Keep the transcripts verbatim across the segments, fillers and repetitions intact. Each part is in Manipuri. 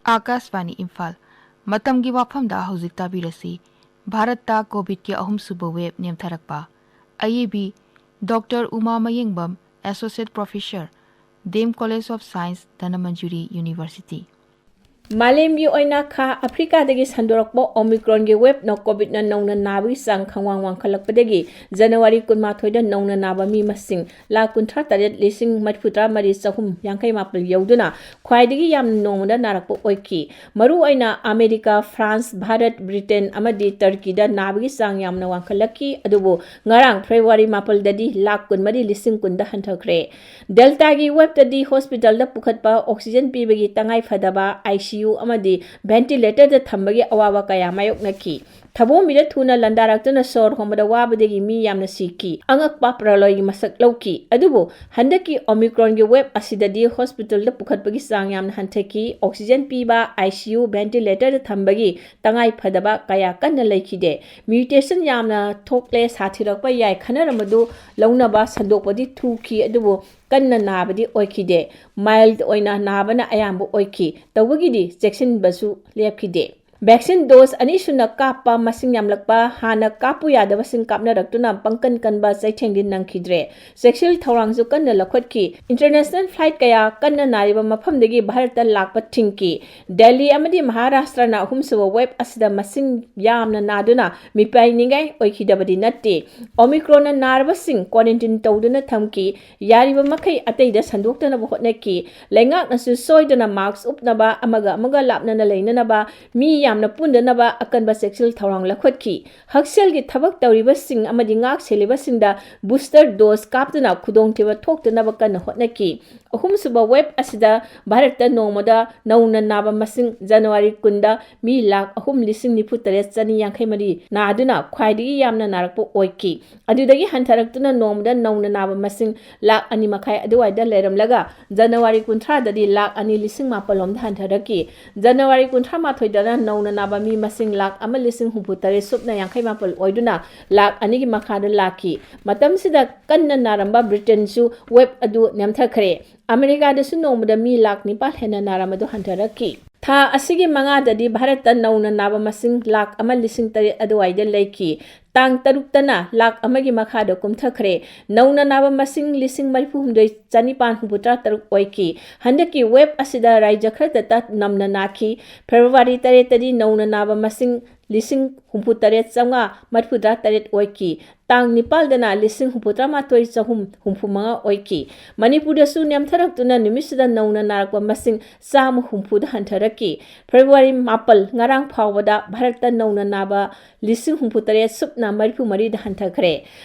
ꯑꯥꯀꯥꯁꯕꯥꯅꯤ ꯏꯝꯐꯥꯜ꯫ ꯃꯇꯝꯒꯤ ꯋꯥꯐꯝꯗ ꯍꯧꯖꯤꯛ ꯇꯥꯕꯤꯔꯁꯤ, ꯚꯥꯔꯠꯇ ꯀꯣꯚꯤꯗꯀꯤ ꯑꯍꯨꯝꯁꯨꯕ ꯋꯦꯕ ꯅꯦꯝꯊꯔꯛꯄ꯫ ꯑꯏꯕꯤ doctor Uma Mayengbam, associate professor, D M college of science, Dhanamanjuri university. ꯃꯥꯂꯦꯝꯒꯤ ꯑꯣꯏꯅ ꯈꯥ ꯑꯐ꯭ꯔꯤꯀꯥꯗꯒꯤ ꯁꯟꯗꯣꯔꯛꯄ ꯑꯣꯃꯤꯀ꯭ꯔꯣꯟꯒꯤ ꯋꯦꯕꯅ ꯀꯣꯚꯤꯗꯅ ꯅꯧꯅ ꯅꯥꯕꯒꯤ ꯆꯥꯡ ꯈꯪꯋꯥꯡ ꯋꯥꯡꯈꯠꯂꯛꯄꯗꯒꯤ ꯖꯅꯋꯥꯔꯤ ꯀꯨꯟꯃꯥꯊꯣꯏꯗ ꯅꯧꯅ ꯅꯥꯕ ꯃꯤ ꯃꯁꯤꯡ ꯂꯥꯈ ꯀꯨꯟꯊ꯭ꯔꯥ ꯇꯔꯦꯠ ꯂꯤꯁꯤꯡ ꯃꯔꯤꯐꯨꯇꯔꯥ ꯃꯔꯤ ꯆꯍꯨꯝ ꯌꯥꯡꯈꯩ ꯃꯥꯄꯜ ꯌꯧꯗꯨꯅ ꯈ꯭ꯋꯥꯏꯗꯒꯤ ꯌꯥꯝꯅ ꯅꯣꯡꯃꯗ ꯅꯥꯔꯛꯄ ꯑꯣꯏꯈꯤ꯫ ꯃꯔꯨꯑꯣꯏꯅ ꯑꯃꯦꯔꯤꯀꯥ, ꯐ꯭ꯔꯥꯟꯁ, ꯚꯥꯔꯠ, ꯕ꯭ꯔꯤꯇꯦꯟ ꯑꯃꯗꯤ ꯇꯔꯀꯤꯗ ꯅꯥꯕꯒꯤ ꯆꯥꯡ ꯌꯥꯝꯅ ꯋꯥꯡꯈꯠꯂꯛꯈꯤ꯫ ꯑꯗꯨꯕꯨ ꯉꯔꯥꯡ ꯐꯦꯕ꯭ꯔꯨꯋꯥꯔꯤ ꯃꯥꯄꯜꯗꯗꯤ ꯂꯥꯈ ꯀꯨꯟꯃꯔꯤ ꯂꯤꯁꯤꯡ ꯀꯨꯟꯗ ꯍꯟꯊꯈ꯭ꯔꯦ꯫ ꯗꯦꯜꯇꯥꯒꯤ ꯋꯦꯕꯇꯗꯤ ꯍꯣꯁꯄꯤꯇꯥꯜꯗ ꯄꯨꯈꯠꯄ, ꯑꯣꯛꯁꯤꯖꯦꯟ ꯄꯤꯕꯒꯤ ꯇꯉꯥꯏ ꯐꯗꯕ, ꯑꯥꯏ ꯁꯤ ꯌꯨ ꯑꯃꯗꯤ ꯚꯦꯟꯇꯤꯂꯦꯇꯔꯗ ꯊꯝꯕꯒꯤ ꯑꯋꯥꯕ ꯀꯌꯥ ꯃꯥꯌꯣꯛꯅꯈꯤ꯫ ꯊꯕꯣꯝꯕꯤꯗ ꯊꯨꯅ ꯂꯥꯟꯗꯥꯔꯛꯇꯨꯅ ꯁꯣꯔ ꯍꯣꯟꯕꯗ ꯋꯥꯕꯗꯒꯤ ꯃꯤ ꯌꯥꯝꯅ ꯁꯤꯈꯤ꯫ ꯑꯉꯛꯄ ꯄ꯭ꯔꯂꯣꯏꯒꯤ ꯃꯁꯛ ꯂꯧꯈꯤ꯫ ꯑꯗꯨꯕꯨ ꯍꯟꯗꯛꯀꯤ ꯑꯣꯃꯤꯀ꯭ꯔꯣꯟꯒꯤ ꯋꯦꯕ ꯑꯁꯤꯗꯗꯤ ꯍꯣꯁꯄꯤꯇꯥꯜꯗ ꯄꯨꯈꯠꯄꯒꯤ ꯆꯥꯡ ꯌꯥꯝꯅ ꯍꯟꯊꯈꯤ꯫ ꯑꯣꯛꯁꯤꯖꯦꯟ ꯄꯤꯕ, ꯑꯥꯏ ꯁꯤ ꯌꯨ, ꯚꯦꯟꯇꯤꯂꯦꯇꯔꯗ ꯊꯝꯕꯒꯤ ꯇꯉꯥꯏ ꯐꯗꯕ ꯀꯌꯥ ꯀꯟꯅ ꯂꯩꯈꯤꯗꯦ꯫ ꯃ꯭ꯌꯨꯇꯦꯁꯟ ꯌꯥꯝꯅ ꯊꯣꯛꯂꯦ, ꯁꯥꯊꯤꯔꯛꯄ ꯌꯥꯏ ꯈꯟꯅꯔꯝꯕꯗꯨ ꯂꯧꯅꯕ ꯁꯟꯗꯣꯛꯄꯗꯤ ꯊꯨꯈꯤ, ꯑꯗꯨꯕꯨ ꯀꯟꯅ ꯅꯥꯕꯗꯤ ꯑꯣꯏꯈꯤꯗꯦ꯫ ꯃꯥꯏꯜꯗ ꯑꯣꯏꯅ ꯅꯥꯕꯅ ꯑꯌꯥꯝꯕ ꯑꯣꯏꯈꯤ꯫ ꯇꯧꯕꯒꯤꯗꯤ ꯆꯦꯛꯁꯤꯟꯕꯁꯨ ꯂꯦꯞꯈꯤꯗꯦ꯫ ꯚꯦꯛꯁꯤꯟ ꯗꯣꯁ ꯑꯅꯤ ꯁꯨꯅ ꯀꯥꯞꯄ ꯃꯁꯤꯡ ꯌꯥꯝꯂꯛꯄ, ꯍꯥꯟꯅ ꯀꯥꯞꯄꯨ ꯌꯥꯗꯕꯁꯤꯡ ꯀꯥꯞꯅꯔꯛꯇꯨꯅ ꯄꯪꯀꯟ ꯀꯟꯕ ꯆꯩꯊꯦꯡꯗꯤ ꯅꯪꯈꯤꯗ꯭ꯔꯦ꯫ ꯆꯦꯛꯁꯤꯜ ꯊꯧꯔꯥꯡꯁꯨ ꯀꯟꯅ ꯂꯧꯈꯠꯈꯤ꯫ ꯏꯟꯇꯔꯅꯦꯁꯅꯦꯜ ꯐ꯭ꯂꯥꯏꯠ ꯀꯌꯥ ꯀꯟꯅ ꯅꯥꯔꯤꯕ ꯃꯐꯝꯗꯒꯤ ꯚꯥꯔꯠꯇ ꯂꯥꯛꯄ ꯊꯤꯡꯈꯤ꯫ ꯗꯦꯜꯂꯤ ꯑꯃꯗꯤ ꯃꯍꯥꯔꯥꯁꯇ꯭ꯔꯅ ꯑꯍꯨꯝꯁꯨꯕ ꯋꯦꯕ ꯑꯁꯤꯗ ꯃꯁꯤꯡ ꯌꯥꯝꯅ ꯅꯥꯗꯨꯅ ꯃꯤꯄꯥꯏꯅꯤꯡꯉꯥꯏ ꯑꯣꯏꯈꯤꯗꯕꯗꯤ ꯅꯠꯇꯦ꯫ ꯑꯣꯃꯤꯀ꯭ꯔꯣꯟꯅ ꯅꯥꯔꯕꯁꯤꯡ ꯀ꯭ꯋꯥꯔꯦꯟꯇꯤꯟ ꯇꯧꯗꯨꯅ ꯊꯝꯈꯤ꯫ ꯌꯥꯔꯤꯕ ꯃꯈꯩ ꯑꯇꯩꯗ ꯁꯟꯗꯣꯛꯇꯅꯕ ꯍꯣꯠꯅꯈꯤ꯫ ꯂꯩꯉꯥꯛꯅꯁꯨ ꯁꯣꯏꯗꯅ ꯃꯥꯁ꯭ꯛ ꯎꯞꯅꯕ, ꯑꯃꯒ ꯑꯃꯒ ꯂꯥꯞꯅꯅ ꯂꯩꯅꯅꯕ, ꯃꯤ ꯌꯥꯝꯅ ꯄꯨꯟꯗꯅꯕ ꯑꯀꯟꯕ ꯆꯦꯛꯁꯤꯜ ꯊꯧꯔꯥꯡ ꯂꯧꯈꯠꯈꯤ꯫ ꯍꯛꯁꯦꯜꯒꯤ ꯊꯕꯛ ꯇꯧꯔꯤꯕꯁꯤꯡ ꯑꯃꯗꯤ ꯉꯥꯛ ꯁꯦꯜꯂꯤꯕꯁꯤꯡꯗ ꯕꯨꯁꯇꯔ ꯗꯣꯁ ꯀꯥꯞꯇꯨꯅ ꯈꯨꯗꯣꯡꯊꯤꯕ ꯊꯣꯛꯇꯅꯕ ꯀꯟꯅ ꯍꯣꯠꯅꯈꯤ꯫ ꯑꯍꯨꯝꯁꯨꯕ ꯋꯦꯕ ꯑꯁꯤꯗ ꯚꯥꯔꯠꯇ ꯅꯣꯡꯃꯗ ꯅꯧꯅ ꯅꯥꯕ ꯃꯁꯤꯡ ꯖꯅꯋꯥꯔꯤ ꯀꯨꯟꯗ ꯃꯤ ꯂꯥꯈ ꯑꯍꯨꯝ ꯂꯤꯁꯤꯡ ꯅꯤꯐꯨ ꯇꯔꯦꯠ ꯆꯅꯤ ꯌꯥꯡꯈꯩ ꯃꯔꯤ ꯅꯥꯗꯨꯅ ꯈ꯭ꯋꯥꯏꯗꯒꯤ ꯌꯥꯝꯅ ꯅꯥꯔꯛꯄ ꯑꯣꯏꯈꯤ꯫ ꯑꯗꯨꯗꯒꯤ ꯍꯟꯊꯔꯛꯇꯨꯅ ꯅꯣꯡꯃꯗ ꯅꯧꯅ ꯅꯥꯕ ꯃꯁꯤꯡ ꯂꯥꯈ ꯑꯅꯤ ꯃꯈꯥꯏ ꯑꯗꯨꯋꯥꯏꯗ ꯂꯩꯔꯝꯂꯒ ꯖꯅꯋꯥꯔꯤ ꯀꯨꯟꯊ꯭ꯔꯥꯗꯗꯤ ꯂꯥꯈ ꯑꯅꯤ ꯂꯤꯁꯤꯡ ꯃꯥꯄꯜ ꯂꯣꯝꯗ ꯍꯟꯊꯔꯛꯈꯤ꯫ ꯖꯅꯋꯥꯔꯤ ꯀꯨꯟꯊ꯭ꯔꯥ ꯃꯥꯊꯣꯏꯗꯅ ꯅꯧꯅ ꯅꯥꯕ ꯃꯤ ꯃꯁꯤꯡ ꯂꯥꯈ ꯑꯃ ꯂꯤꯁꯤꯡ ꯍꯨꯝꯐꯨ ꯇꯔꯦꯠ ꯁꯨꯞꯅ ꯌꯥꯡꯈꯩ ꯃꯥꯄꯜ ꯑꯣꯏꯗꯨꯅ ꯂꯥꯈ ꯑꯅꯤꯒꯤ ꯃꯈꯥꯗ ꯂꯥꯛꯈꯤ꯫ ꯃꯇꯝꯁꯤꯗ ꯀꯟꯅ ꯅꯥꯔꯝꯕ ꯕ꯭ꯔꯤꯇꯦꯟꯁꯨ ꯋꯦꯕ ꯑꯗꯨ ꯅꯦꯝꯊꯈ꯭ꯔꯦ꯫ ꯑꯃꯦꯔꯤꯀꯥꯗꯁꯨ ꯅꯣꯡꯃꯗ ꯃꯤ ꯂꯥꯈ ꯅꯤꯄꯥꯜ ꯍꯦꯟꯅ ꯅꯥꯔꯝꯕꯗꯨ ꯍꯟꯊꯔꯛꯈꯤ꯫ ꯊꯥ ꯑꯁꯤꯒꯤ ꯃꯉꯥꯗꯗꯤ ꯚꯥꯔꯠꯇ ꯅꯧꯅ ꯅꯥꯕ ꯃꯁꯤꯡ ꯂꯥꯈ ꯑꯃ ꯂꯤꯁꯤꯡ ꯇꯔꯦꯠ ꯑꯗꯨꯋꯥꯏꯗ ꯂꯩꯈꯤ꯫ ꯇꯥꯡ ꯇꯔꯨꯛꯇꯅ ꯂꯥꯈ ꯑꯃꯒꯤ ꯃꯈꯥꯗ ꯀꯨꯝꯊꯈ꯭ꯔꯦ꯫ ꯅꯧꯅ ꯅꯥꯕ ꯃꯁꯤꯡ ꯂꯤꯁꯤꯡ ꯃꯔꯤꯐꯨ ꯍꯨꯝꯗꯣꯏ ꯆꯅꯤꯄꯥꯟ ꯍꯨꯝꯐꯨꯇꯔꯥ ꯇꯔꯨꯛ ꯑꯣꯏꯈꯤ꯫ ꯍꯟꯗꯛꯀꯤ ꯋꯦꯕ ꯑꯁꯤꯗ ꯔꯥꯏꯖ꯭ꯌ ꯈꯔꯗꯇ ꯅꯝꯅ ꯅꯥꯈꯤ꯫ ꯐꯦꯕ꯭ꯔꯨꯋꯥꯔꯤ ꯇꯔꯦꯠꯇꯗꯤ ꯅꯧꯅ ꯅꯥꯕ ꯃꯁꯤꯡ ꯂꯤꯁꯤꯡ ꯍꯨꯝꯐꯨ ꯇꯔꯦꯠ ꯆꯥꯝꯃꯉꯥ ꯃꯔꯤꯐꯨꯇꯔꯥ ꯇꯔꯦꯠ ꯑꯣꯏꯈꯤ꯫ ꯇꯥꯡ ꯅꯤꯄꯥꯜꯗꯅ ꯂꯤꯁꯤꯡ ꯍꯨꯝꯐꯨꯇꯔꯥ ꯃꯥꯊꯣꯏ ꯆꯍꯨꯝ ꯍꯨꯝꯐꯨ ꯃꯉꯥ ꯑꯣꯏꯈꯤ꯫ ꯃꯅꯤꯄꯨꯔꯗꯁꯨ ꯅꯦꯝꯊꯔꯛꯇꯨꯅ ꯅꯨꯃꯤꯠꯁꯤꯗ ꯅꯧꯅ ꯅꯥꯔꯛꯄ ꯃꯁꯤꯡ ꯆꯥꯝꯃ ꯍꯨꯝꯐꯨꯗ ꯍꯟꯊꯔꯛꯈꯤ꯫ ꯐꯦꯕ꯭ꯔꯨꯋꯥꯔꯤ ꯃꯥꯄꯜ, ꯉꯔꯥꯡ ꯐꯥꯎꯕꯗ ꯚꯥꯔꯠꯇ ꯅꯧꯅ ꯅꯥꯕ ꯂꯤꯁꯤꯡ ꯍꯨꯝꯐꯨ ꯇꯔꯦꯠ ꯁꯨꯞꯅ ꯃꯔꯤꯐꯨ ꯃꯔꯤꯗ ꯍꯟꯊꯈ꯭ꯔꯦ꯫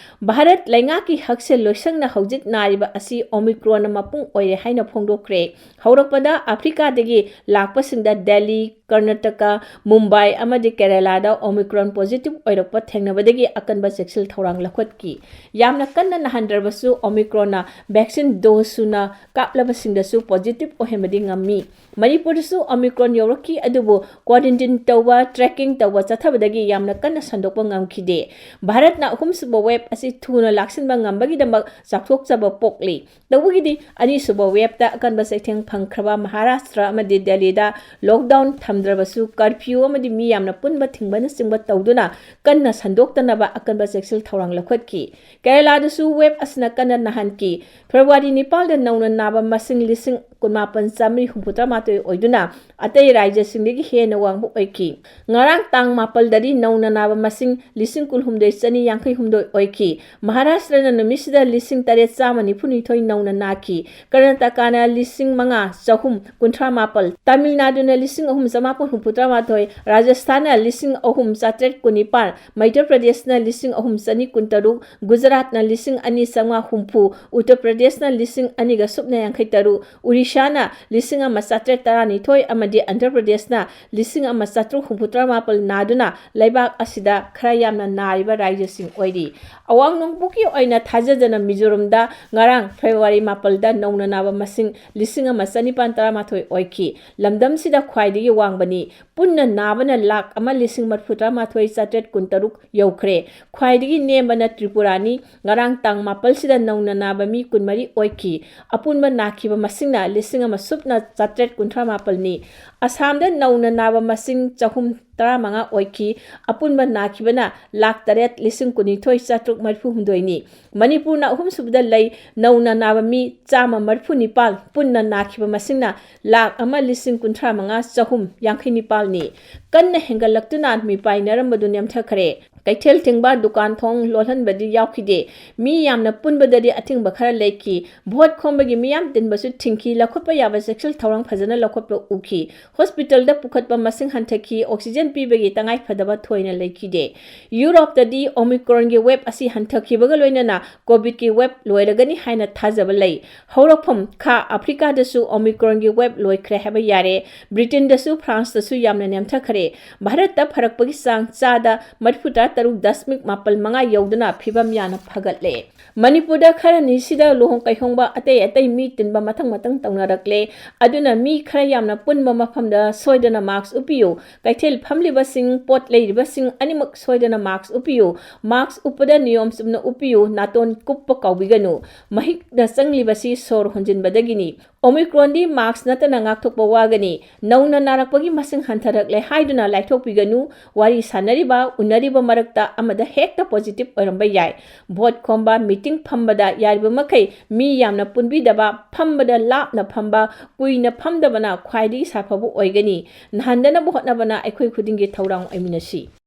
ꯚꯥꯔꯠ ꯂꯩꯉꯥꯛꯀꯤ ꯍꯛꯁꯦꯜ ꯂꯣꯏꯁꯪꯅ ꯍꯧꯖꯤꯛ ꯅꯥꯔꯤꯕ ꯑꯁꯤ ꯑꯣꯃꯤꯀ꯭ꯔꯣꯟꯅ ꯃꯄꯨꯡ ꯑꯣꯏꯔꯦ ꯍꯥꯏꯅ ꯐꯣꯡꯗꯣꯛꯈ꯭ꯔꯦ꯫ ꯍꯧꯔꯛꯄꯗ ꯑꯐ꯭ꯔꯤꯀꯥꯗꯒꯤ ꯂꯥꯛꯄꯁꯤꯡꯗ ꯗꯦꯜꯂꯤ, ꯀꯔꯅꯥꯇꯀꯥ, ꯃꯨꯝꯕꯥꯏ ꯑꯃꯗꯤ ꯀꯦꯔꯦꯂꯥꯗ ꯑꯣꯃꯤꯀ꯭ꯔꯣꯟ ꯄꯣꯖꯤꯇꯤꯚ ꯑꯣꯏꯔꯛꯄ ꯊꯦꯡꯅꯕꯗꯒꯤ ꯑꯀꯟꯕ ꯆꯦꯛꯁꯤꯜ ꯊꯧꯔꯥꯡ ꯂꯧꯈꯠꯈꯤ꯫ ꯌꯥꯝꯅ ꯀꯟꯅ ꯅꯥꯍꯟꯗ꯭ꯔꯕꯁꯨ ꯑꯣꯃꯤꯀ꯭ꯔꯣꯟꯅ ꯚꯦꯛꯁꯤꯟ ꯗꯣꯁ ꯁꯨꯅ ꯀꯥꯞꯂꯕꯁꯤꯡꯗꯁꯨ ꯄꯣꯖꯤꯇꯤꯚ ꯑꯣꯏꯍꯟꯕꯗꯤ ꯉꯝꯃꯤ꯫ ꯃꯅꯤꯄꯨꯔꯗꯁꯨ ꯑꯣꯃꯤꯀ꯭ꯔꯣꯟ ꯌꯧꯔꯛꯈꯤ, ꯑꯗꯨꯕꯨ ꯀ꯭ꯋꯥꯔꯦꯟꯇꯤꯟ ꯇꯧꯕ, ꯇ꯭ꯔꯦꯀꯤꯡ ꯇꯧꯕ ꯆꯠꯊꯕꯗꯒꯤ ꯌꯥꯝꯅ ꯀꯟꯅ ꯁꯟꯗꯣꯛꯄ ꯉꯝꯈꯤꯗꯦ꯫ ꯚꯥꯔꯠꯅ ꯑꯍꯨꯝꯁꯨꯕ ꯋꯦꯕ ꯑꯁꯤ ꯊꯨꯅ ꯂꯥꯛꯁꯤꯟꯕ ꯉꯝꯕꯒꯤꯗꯃꯛ ꯆꯥꯎꯊꯣꯛꯆꯕ ꯄꯣꯛꯂꯤ꯫ ꯇꯧꯕꯒꯤꯗꯤ ꯑꯅꯤꯁꯨꯕ ꯋꯦꯕꯇ ꯑꯀꯟꯕ ꯆꯩꯊꯦꯡ ꯐꯪꯈ꯭ꯔꯕ ꯃꯍꯥꯔꯥꯁꯇ꯭ꯔ ꯑꯃꯗꯤ ꯗꯦꯜꯂꯤꯗ ꯂꯣꯛꯗꯥꯎꯟ ꯊꯝꯗ꯭ꯔꯕꯁꯨ ꯀꯔꯐ꯭ꯌꯨ ꯑꯃꯗꯤ ꯃꯤ ꯌꯥꯝꯅ ꯄꯨꯟꯕ ꯊꯤꯡꯕꯅꯆꯤꯡꯕ ꯇꯧꯗꯨꯅ ꯀꯟꯅ ꯁꯟꯗꯣꯛꯇꯅꯕ ꯑꯀꯟꯕ ꯆꯦꯛꯁꯤꯜ ꯊꯧꯔꯥꯡ ꯂꯧꯈꯠꯈꯤ꯫ ꯀꯦꯔꯦꯂꯥꯗꯁꯨ ꯋꯦꯕ ꯑꯁꯤꯅ ꯀꯟꯅ ꯅꯥꯍꯟꯈꯤ꯫ ꯐꯦꯕ꯭ꯔꯨꯋꯥꯔꯤ ꯅꯤꯄꯥꯜꯗ ꯅꯧꯅ ꯅꯥꯕ ꯃꯁꯤꯡ ꯂꯤꯁꯤꯡ ꯀꯨꯟꯃꯥꯄꯟ ꯆꯥꯃꯔꯤ ꯍꯨꯝꯐꯨꯇꯔꯥ ꯃꯥꯊꯣꯏ ꯑꯣꯏꯗꯨꯅ ꯑꯇꯩ ꯔꯥꯖ꯭ꯌꯁꯤꯡꯗꯒꯤ ꯍꯦꯟꯅ ꯋꯥꯡꯕ ꯑꯣꯏꯈꯤ꯫ ꯉꯔꯥꯡ ꯇꯥꯡ ꯃꯥꯄꯜꯗꯗꯤ ꯅꯧꯅ ꯅꯥꯕ ꯃꯁꯤꯡ ꯂꯤꯁꯤꯡ ꯀꯨꯟꯍꯨꯝꯗꯣꯏ ꯆꯅꯤ ꯌꯥꯡꯈꯩ ꯍꯨꯝꯗꯣꯏ ꯑꯣꯏꯈꯤ꯫ ꯃꯍꯥꯔꯥꯁꯇ꯭ꯔꯅ ꯅꯨꯃꯤꯠꯁꯤꯗ ꯂꯤꯁꯤꯡ ꯇꯔꯦꯠ ꯆꯥꯝꯃ ꯅꯤꯐꯨ ꯅꯤꯊꯣꯏ ꯅꯧꯅ ꯅꯥꯈꯤ꯫ ꯀꯔꯅꯥꯇꯀꯥꯅ ꯂꯤꯁꯤꯡ ꯃꯉꯥ ꯆꯍꯨꯝ ꯀꯨꯟꯊ꯭ꯔꯥ ꯃꯥꯄꯜ, ꯇꯥꯃꯤꯜ ꯅꯥꯗꯨꯅ ꯂꯤꯁꯤꯡ ꯑꯍꯨꯝ ꯆꯃꯥꯄꯜ ꯍꯨꯝꯐꯨꯇꯔꯥ ꯃꯥꯊꯣꯏ, ꯔꯥꯖꯁꯊꯥꯟꯅ ꯂꯤꯁꯤꯡ ꯑꯍꯨꯝ ꯆꯥꯇ꯭ꯔꯦꯠ ꯀꯨꯟꯅꯤꯄꯥꯜ, ꯃꯩꯙ꯭ꯌ ꯄ꯭ꯔꯗꯦꯁꯅ ꯂꯤꯁꯤꯡ ꯑꯍꯨꯝ ꯆꯅꯤ ꯀꯨꯟꯇꯔꯨꯛ, ꯒꯨꯖꯔꯥꯠꯅ ꯂꯤꯁꯤꯡ ꯑꯅꯤ ꯆꯥꯝꯃꯉꯥ ꯍꯨꯝꯐꯨ, ꯎꯠꯇꯔ ꯄ꯭ꯔꯗꯦꯁꯅ ꯂꯤꯁꯤꯡ ꯑꯅꯤꯒ ꯁꯨꯞꯅ ꯌꯥꯡꯈꯩ ꯇꯔꯨꯛ, ꯎꯔꯤꯁꯥꯅ ꯂꯤꯁꯤꯡ ꯑꯃ ꯆꯥꯇ꯭ꯔꯦꯠ ꯇꯔꯥꯅꯤꯊꯣꯏ ꯑꯃꯗꯤ ꯑꯟꯙ꯭ꯔ ꯄ꯭ꯔꯗꯦꯁꯅ ꯂꯤꯁꯤꯡ ꯑꯃ ꯆꯥꯇ꯭ꯔꯨꯛ ꯍꯨꯝꯐꯨꯇꯔꯥ ꯃꯥꯄꯜ ꯅꯥꯗꯨꯅ ꯂꯩꯕꯥꯛ ꯑꯁꯤꯗ ꯈꯔ ꯌꯥꯝꯅ ꯅꯥꯔꯤꯕ ꯔꯥꯖ꯭ꯌꯁꯤꯡ ꯑꯣꯏꯔꯤ꯫ ꯑꯋꯥꯡ ꯅꯣꯡꯄꯣꯛꯀꯤ ꯑꯣꯏꯅ ꯊꯥꯖꯗꯅ ꯃꯤꯖꯣꯔꯝꯗ ꯉꯔꯥꯡ ꯐꯦꯕ꯭ꯔꯨꯋꯥꯔꯤ ꯃꯥꯄꯜꯗ ꯅꯧꯅ ꯅꯥꯕ ꯃꯁꯤꯡ ꯂꯤꯁꯤꯡ ꯑꯃ ꯆꯅꯤꯄꯥꯟ ꯇꯔꯥꯃꯥꯊꯣꯏ ꯑꯣꯏꯈꯤ꯫ ꯂꯝꯗꯝꯁꯤꯗ ꯈ꯭ꯋꯥꯏꯗꯒꯤ ꯋꯥꯡꯕꯅꯤ꯫ ꯄꯨꯟꯅ ꯅꯥꯕꯅ ꯂꯥꯈ ꯑꯃ ꯂꯤꯁꯤꯡ ꯃꯔꯤꯐꯨꯇꯔꯥ ꯃꯥꯊꯣꯏ ꯆꯥꯇ꯭ꯔꯦꯠ ꯀꯨꯟꯇꯔꯨꯛ ꯌꯧꯈ꯭ꯔꯦ꯫ ꯈ꯭ꯋꯥꯏꯗꯒꯤ ꯅꯦꯝ ꯅꯦꯝꯕꯅ ꯇ꯭ꯔꯤꯄꯨꯔꯥꯅꯤ꯫ ꯉꯔꯥꯡ ꯇꯥꯡ ꯃꯥꯄꯜꯁꯤꯗ ꯅꯧꯅ ꯅꯥꯕ ꯃꯤ ꯀꯨꯟꯃꯔꯤ ꯑꯣꯏꯈꯤ꯫ ꯑꯄꯨꯟꯕ ꯅꯥꯈꯤꯕ ꯃꯁꯤꯡꯅ ꯂꯤꯁꯤꯡ ꯑꯃ ꯁꯨꯞꯅ ꯆꯥꯇ꯭ꯔꯦꯠ ꯀꯨꯟꯊ꯭ꯔꯥ ꯃꯥꯄꯜꯅꯤ꯫ ꯑꯁꯥꯝꯗ ꯅꯧꯅ ꯅꯥꯕ ꯃꯁꯤꯡ ꯆꯍꯨꯝ ꯇꯔꯥꯃꯉꯥ ꯑꯣꯏꯈꯤ꯫ ꯑꯄꯨꯟꯕ ꯅꯥꯈꯤꯕꯅ ꯂꯥꯈ ꯇꯔꯦꯠ ꯂꯤꯁꯤꯡ ꯀꯨꯟꯅꯤꯊꯣꯏ ꯆꯥꯇ꯭ꯔꯨꯛ ꯃꯔꯤꯐꯨ ꯍꯨꯝꯗꯣꯏꯅꯤ꯫ ꯃꯅꯤꯄꯨꯔꯅ ꯑꯍꯨꯝꯁꯨꯕꯗ ꯂꯩ꯫ ꯅꯧꯅ ꯅꯥꯕ ꯃꯤ ꯆꯥꯝꯃ ꯃꯔꯤꯐꯨ ꯅꯤꯄꯥꯜ, ꯄꯨꯟꯅ ꯅꯥꯈꯤꯕ ꯃꯁꯤꯡꯅ ꯂꯥꯈ ꯑꯃ ꯂꯤꯁꯤꯡ ꯀꯨꯟꯊ꯭ꯔꯥ ꯃꯉꯥ ꯆꯍꯨꯝ ꯌꯥꯡꯈꯩ ꯅꯤꯄꯥꯜꯅꯤ꯫ ꯀꯟꯅ ꯍꯦꯟꯒꯠꯂꯛꯇꯨꯅ ꯃꯤꯄꯥꯏꯅꯔꯝꯕꯗꯨ ꯅꯦꯝꯊꯈ꯭ꯔꯦ꯫ ꯀꯩꯊꯦꯜ ꯊꯤꯡꯕ, ꯗꯨꯀꯥꯟ ꯊꯣꯡ ꯂꯣꯜꯍꯟꯕꯗꯤ ꯌꯥꯎꯈꯤꯗꯦ꯫ ꯃꯤ ꯌꯥꯝꯅ ꯄꯨꯟꯕꯗꯗꯤ ꯑꯊꯤꯡꯕ ꯈꯔ ꯂꯩꯈꯤ꯫ ꯚꯣꯠ ꯈꯣꯝꯕꯒꯤ ꯃꯤꯌꯥꯝ ꯇꯤꯟꯕꯁꯨ ꯊꯤꯡꯈꯤ꯫ ꯂꯧꯈꯠꯄ ꯌꯥꯕ ꯆꯦꯛꯁꯤꯜ ꯊꯧꯔꯥꯡ ꯐꯖꯅ ꯂꯧꯈꯠꯄ ꯎꯈꯤ꯫ ꯍꯣꯁꯄꯤꯇꯥꯜꯗ ꯄꯨꯈꯠꯄ ꯃꯁꯤꯡ ꯍꯟꯊꯈꯤ꯫ ꯑꯣꯛꯁꯤꯖꯦꯟ ꯄꯤꯕꯒꯤ ꯇꯉꯥꯏꯐꯗꯕ ꯊꯣꯏꯅ ꯂꯩꯈꯤꯗꯦ꯫ ꯌꯨꯔꯣꯞꯇꯗꯤ ꯑꯣꯃꯤꯀ꯭ꯔꯣꯟꯒꯤ ꯋꯦꯕ ꯑꯁꯤ ꯍꯟꯊꯈꯤꯕꯒ ꯂꯣꯏꯅꯅ ꯀꯣꯚꯤꯗꯀꯤ ꯋꯦꯕ ꯂꯣꯏꯔꯒꯅꯤ ꯍꯥꯏꯅ ꯊꯥꯖꯕ ꯂꯩ꯫ ꯍꯧꯔꯛꯐꯝ ꯈꯥ ꯑꯐ꯭ꯔꯤꯀꯥꯗꯁꯨ ꯑꯣꯃꯤꯀ꯭ꯔꯣꯟꯒꯤ ꯋꯦꯕ ꯂꯣꯏꯈ꯭ꯔꯦ ꯍꯥꯏꯕ ꯌꯥꯔꯦ꯫ ꯕ꯭ꯔꯤꯇꯦꯟꯗꯁꯨ, ꯐ꯭ꯔꯥꯟꯁꯇꯁꯨ ꯌꯥꯝꯅ ꯅꯦꯝꯊꯈ꯭ꯔꯦ꯫ ꯚꯥꯔꯠꯇ ꯐꯔꯛꯄꯒꯤ ꯆꯥꯡ ꯆꯥꯗ ꯃꯔꯤꯐꯨꯇꯔꯥ ꯇꯔꯨꯛ ꯗꯁꯃꯤꯛ ꯃꯥꯄꯜ ꯃꯉꯥ ꯌꯧꯗꯨꯅ ꯐꯤꯕꯝ ꯌꯥꯝꯅ ꯐꯒꯠꯂꯦ꯫ ꯃꯅꯤꯄꯨꯔꯗ ꯈꯔꯅꯤꯁꯤꯗ ꯂꯨꯍꯣꯡ ꯀꯩꯍꯣꯡꯕ, ꯑꯇꯩ ꯑꯇꯩ ꯃꯤ ꯇꯤꯟꯕ ꯃꯊꯪ ꯃꯊꯪ ꯇꯧꯅꯔꯛꯂꯦ꯫ ꯑꯗꯨꯅ ꯃꯤ ꯈꯔ ꯌꯥꯝꯅ ꯄꯨꯟꯕ ꯃꯐꯝꯗ ꯁꯣꯏꯗꯅ ꯃꯥꯛꯁ ꯎꯞꯄꯤꯌꯨ꯫ ꯀꯩꯊꯦꯜ ꯐꯝꯂꯤꯕꯁꯤꯡ, ꯄꯣꯠ ꯂꯩꯔꯤꯕꯁꯤꯡ ꯑꯅꯤꯃꯛ ꯁꯣꯏꯗꯅ ꯃꯥꯛꯁ ꯎꯞꯄꯤꯌꯨ꯫ ꯃꯥꯛꯁ ꯎꯞꯄꯗ ꯅꯤꯌꯣꯝ ꯆꯨꯝꯅ ꯎꯞꯄꯤꯌꯨ꯫ ꯅꯥꯇꯣꯟ ꯀꯨꯞꯄ ꯀꯥꯎꯕꯤꯒꯅꯨ꯫ ꯃꯍꯤꯛꯅ ꯆꯪꯂꯤꯕꯁꯤ ꯁꯣꯔ ꯍꯣꯟꯖꯤꯟꯕꯗꯒꯤꯅꯤ꯫ ꯑꯣꯃꯤꯀ꯭ꯔꯣꯟꯗꯤ ꯃꯥꯛꯁ ꯅꯠꯇꯅ ꯉꯥꯛꯊꯣꯛꯄ ꯋꯥꯒꯅꯤ꯫ ꯅꯧꯅ ꯅꯥꯔꯛꯄꯒꯤ ꯃꯁꯤꯡ ꯍꯟꯊꯔꯛꯂꯦ ꯍꯥꯏꯗꯨꯅ ꯂꯥꯏꯊꯣꯛꯄꯤꯒꯅꯨ꯫ ꯋꯥꯔꯤ ꯁꯥꯟꯅꯔꯤꯕ, ꯎꯅꯔꯤꯕ ꯃꯔꯛꯇ ꯑꯃꯗ ꯍꯦꯛꯇ ꯄꯣꯖꯤꯇꯤꯚ ꯑꯣꯏꯔꯝꯕ ꯌꯥꯏ꯫ ꯚꯣꯠ ꯈꯣꯝꯕ, ꯃꯤꯇꯤꯡ ꯐꯝꯕꯗ ꯌꯥꯔꯤꯕ ꯃꯈꯩ ꯃꯤ ꯌꯥꯝꯅ ꯄꯨꯟꯕꯤꯗꯕ, ꯐꯝꯕꯗ ꯂꯥꯞꯅ ꯐꯝꯕ, ꯀꯨꯏꯅ ꯐꯝꯗꯕꯅ ꯈ꯭ꯋꯥꯏꯗꯒꯤ ꯁꯥꯐꯕ ꯑꯣꯏꯒꯅꯤ꯫ ꯅꯥꯍꯟꯗꯅꯕ ꯍꯣꯠꯅꯕꯅ ꯑꯩꯈꯣꯏ ꯈꯨꯗꯤꯡꯒꯤ ꯊꯧꯔꯥꯡ ꯑꯣꯏꯃꯤꯟꯅꯁꯤ꯫